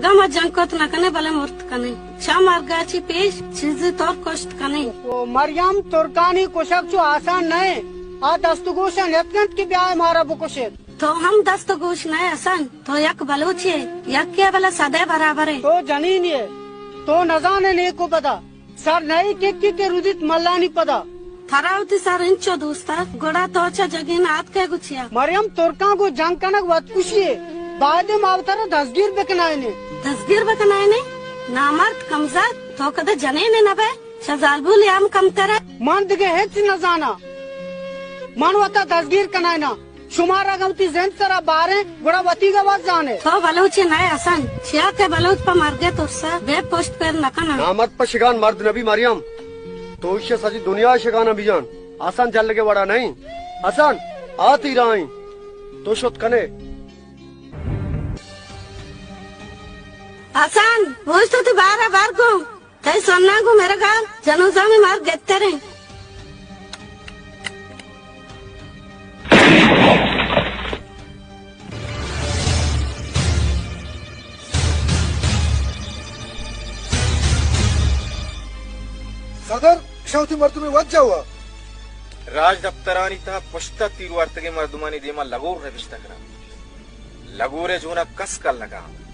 ما جنگ کت نہ کنیں، بلے مرت کنیں۔ چہ مرگا چی پیش چیزے ترک کشت کنیں۔ او مریم، ترکانی کشگ چو آسان نہ انت۔ آ دست و گوشاں نیتکنت کہ بیائے مارا بکشیت۔ تو ہم دست و گوش نہ ئے حسن، تو یک بلوچے، یکے بلے صدے برابر ئے۔ تو جنینے ئے، تو نزانے نیک و بدا۔ سر نئے ٹکی کہ رودیت ملانی پدا۔ ترا وتی سر انچو دوست ات، گڑا تو چہ جگین آتکئے گو چیا؟ مریم، ترکاں گو جنگ کنگ وت کشی ئے۔ بائدیں ما وترا دزگیر بکنائینیں۔ دزگیر بکنائینیں؟ نامرد کمزاد، تو کدے جنینے نہ بئے؟ چہ زالبولے ہم کمتر ئے۔ من دگہ ہچ نزاناں۔ من وتا دزگیر کنائیناں۔ شمارا اگاں وتی زند سرا باریں، گڑا وتیگا وت زانے۔ تو بلوچے نہ ئے حسن، چیا کہ بلوچ پہ مرگے ترسا بے پشت پر نہ کناں۔ نامرد پہ شگان مرد نبی مریم، تو ایشی سجی دنیا شگانا بجان۔ حسن جلگے وڑا نہیں۔ حسن، آ تیرائیں، تو شت کنے۔ حسن، اوشت وتی بارا بر گوں۔ تئی سناں گوں مرگا جنوزامی مار گہتریں۔ صدر، شوتی مردمے وجہ ہوا۔ راج دپترانی تہا پشتا تیر وارتگیں مردمانی دیما لگور نبشتہ کناں۔ لگورے جونا کس کل نہ کہاں۔